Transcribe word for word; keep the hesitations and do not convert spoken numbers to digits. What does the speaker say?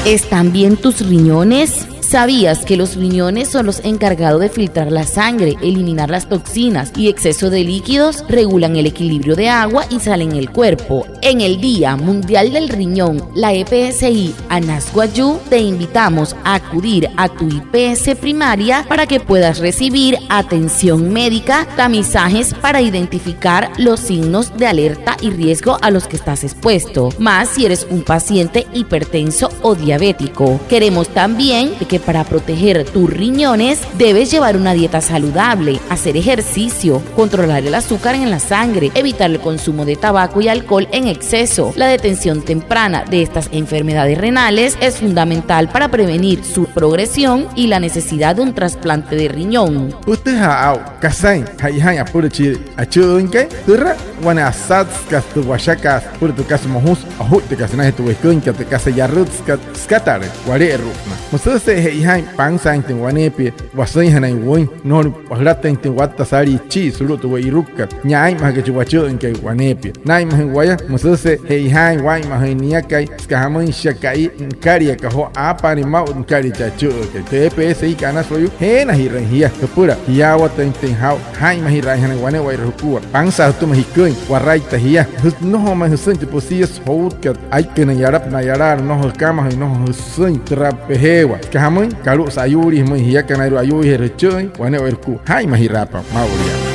¿Están bien tus riñones? ¿Sabías que los riñones son los encargados de filtrar la sangre, eliminar las toxinas y exceso de líquidos? Regulan el equilibrio de agua y sal en el cuerpo. En el Día Mundial del Riñón, la E P S I Anas Wayuu te invitamos a acudir a tu I P S primaria para que puedas recibir atención médica, tamizajes para identificar los signos de alerta y riesgo a los que estás expuesto, más si eres un paciente hipertenso o diabético. Queremos también que para proteger tus riñones debes llevar una dieta saludable, hacer ejercicio, controlar el azúcar en la sangre, evitar el consumo de tabaco y alcohol en exceso. La detención temprana de estas enfermedades renales es fundamental para prevenir su progresión y la necesidad de un trasplante de riñón. Jütüjaa aa'u kasain che'ojaain apüla chi achü'üinkai, türa wane asatsükat tü washakaasü süpüla tü kasa mojusü ojuittükat sünainjee tü weküinkat, tü kasa yarütsükat, sükatalüin wale'eru'upünaa. Müsüse'e che'ojaain pansaainjatüin waneepia wasüinjanain wüin, nnojolüin wajülatüinjatüin watta saalii ichii sulu'u tü we'irukukat. Nia aa'inmajaka chi wachü'üinkai waneepia. Naa'inmajüin waya, müsüse'e che'ojaain waa'inmajüin niakai, süka jamüin, shia ka'i nükalia aka joo aapaanain maa'u nükalia chi achü'ükai. Tü E P S I kat Anas Wayuu, jeenajirüin jia jüpüla jiyaawatüinjatüin jaa'u jaa'inmajiraainjanain wane'ewai jukua. Pansaa jütüma jiküin waraita jia. Jüs-, nnojo ma'i jüsüin tü püsiasü joutkat aikünüin yalapünaa yalaala, nnojo jükamajüin, nnojo jüsüin türa pejeewa. Süka jamüin, kalu'usa ayuulii jümüin jiakanairua, ayuuliijere jüchü'üin wane'ewai jukua. Jaa'inmajiraapa maa'ulu yaa.